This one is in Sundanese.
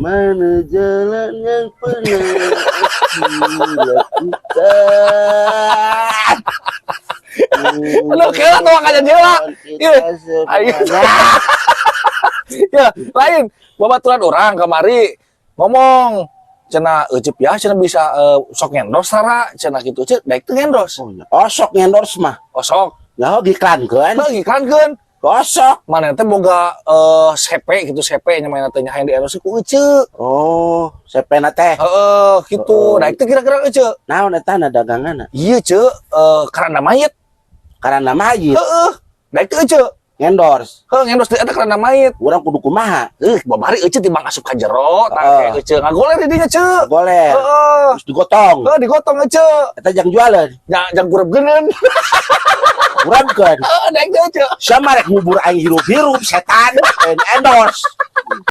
Mana jalan yang pernah aku lakukan? Aduh, kira tuh makanya jela. Kita Ayo. semuanya. Ya, lain. Babaturan urang kamari ngomong cenah Ecep ya cenah bisa sok ngendorse Rara cenah gitu, Cek, daek teu ngendorse? Oh, oh, sok ngendorse mah. Oh, sok. Ya iklankeun. Bagi iklankeun. Gosok. Mana teh boga CP gitu, CP nya mana teh nya hayang di endorse ku Ece. Oh, CP na teh. Heeh, gitu. Oh. Daek teu kira-kira, Ece? Naon eta na daganganna? Iya, Ce, karena mayit. Karena mayit. Heeh. Daek teu, Ece? Ngendorse. Heuh, ngendorse di eta karena mayit. Urang kudu kumaha? Babari Ece timbang asup ka jero, tah kayak Ece ngagoler di dinya, Ce. Goler. Heeh. Terus digotong. Heuh, digotong Ece. Eta jang jualan. Jang jang gurep-geuneun. Urangkeun. Heeh, daek teu, Ece? Sama rek ngubur aing hirup-hirup setan endorse.